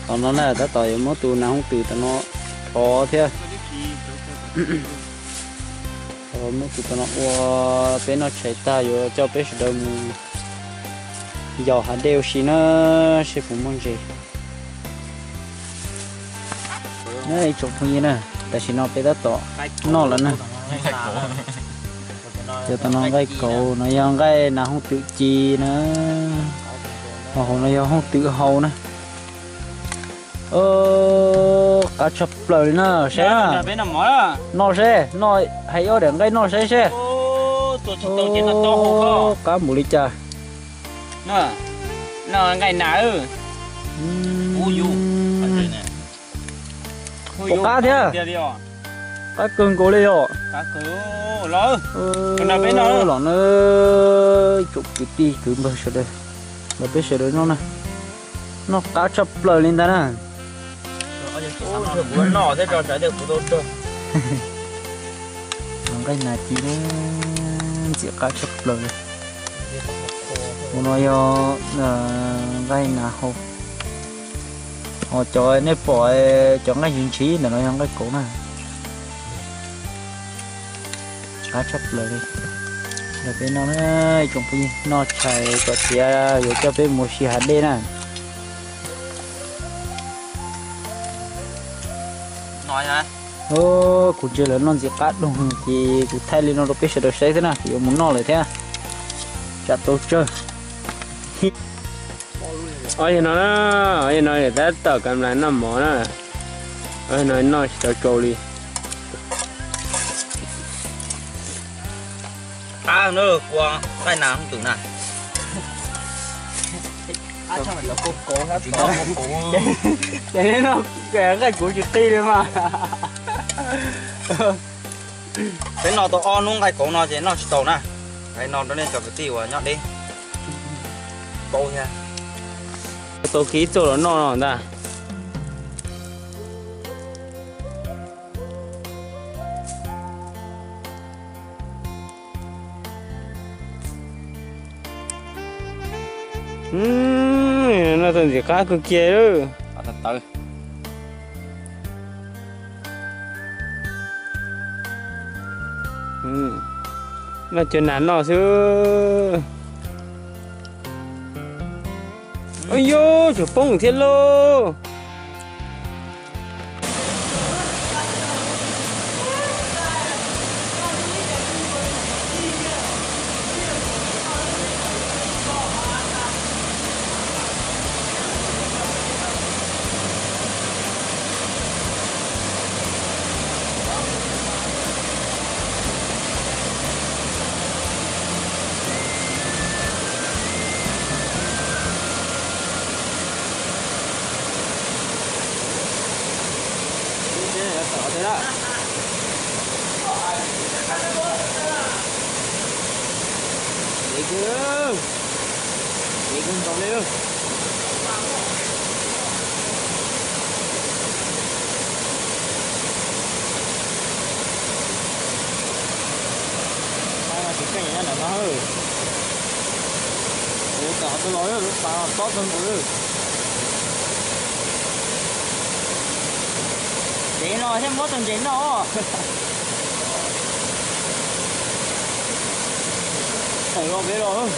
Tom no na tab tom yuav muab tus nas hooj twm tom no rho thiab. Muab tus tom no ua peb noj tshais tag yuav coj peb sawv daws mus yaus hav dej ua si na, seb puas muaj ntses. Ib tsoom phooj ywg na, tam sim no peb tab tom noj lawm na. Cov tom no nqaij kauv, no yog nqaij nas hooj twm ci na. Ho hauv no yog hooj twm hau na. Qab tshaj plaws li na, saib na. Noj seb, noj hais ob daim nqaij noj saib seb. Qab npaum li cas. Nqaij nas. Pom qab thiab. Qab kawg nkaus li yom. Los na, ib tsoom kwv tij kwv npawg sawv daws, los peb sawv daws noj na. Noj qab tshaj plaws li ntag na. Noj thiab tso sawv daws kuv tau rog. Nqaij nas ci na, ntxim qab tshaj plaws li. Mus no yog nqaij nas hau. Ho cov nej pom cov nqaij ntshis ntshis ntawm no yog nqaij kauv na. Qab tshaj plaws li. Los peb noj na, ib tsoom phooj ywg, noj tshais kom tiav yuav coj peb mus si hav dej na. Kuv ntsia lawv noj ntxim qab doog ces kuv thaij li no rau peb sawv daws saib xwb na, kuv yuav mus noj lawm thiab. Tsam tau tsawg. Ob yog no, ob yog no tab tom kam noj mov na. Ob yog no noj tsis tau tsau li. Qab na, kua nqaij nas hooj twm na. Ces noj nqaij kauv tsis qi li mas. Peb noj tau ob hnub nqaij kauv no ces noj tsis tau na. Hais no rau nej cov kwv tij uas nyob deb paub thiab. Tau kib txuj los noj no ntag. Noj tau ntxim qab kawg kiag lawm. Noj cov nas noj xwb. Ua yus tsuas poob thiab lauj. Tsis keej nyob ntawm no, tom twg los lub pas tob kawg nkaus li. Ntses no thiaj muab tus ntses noj. Tawm los peb los.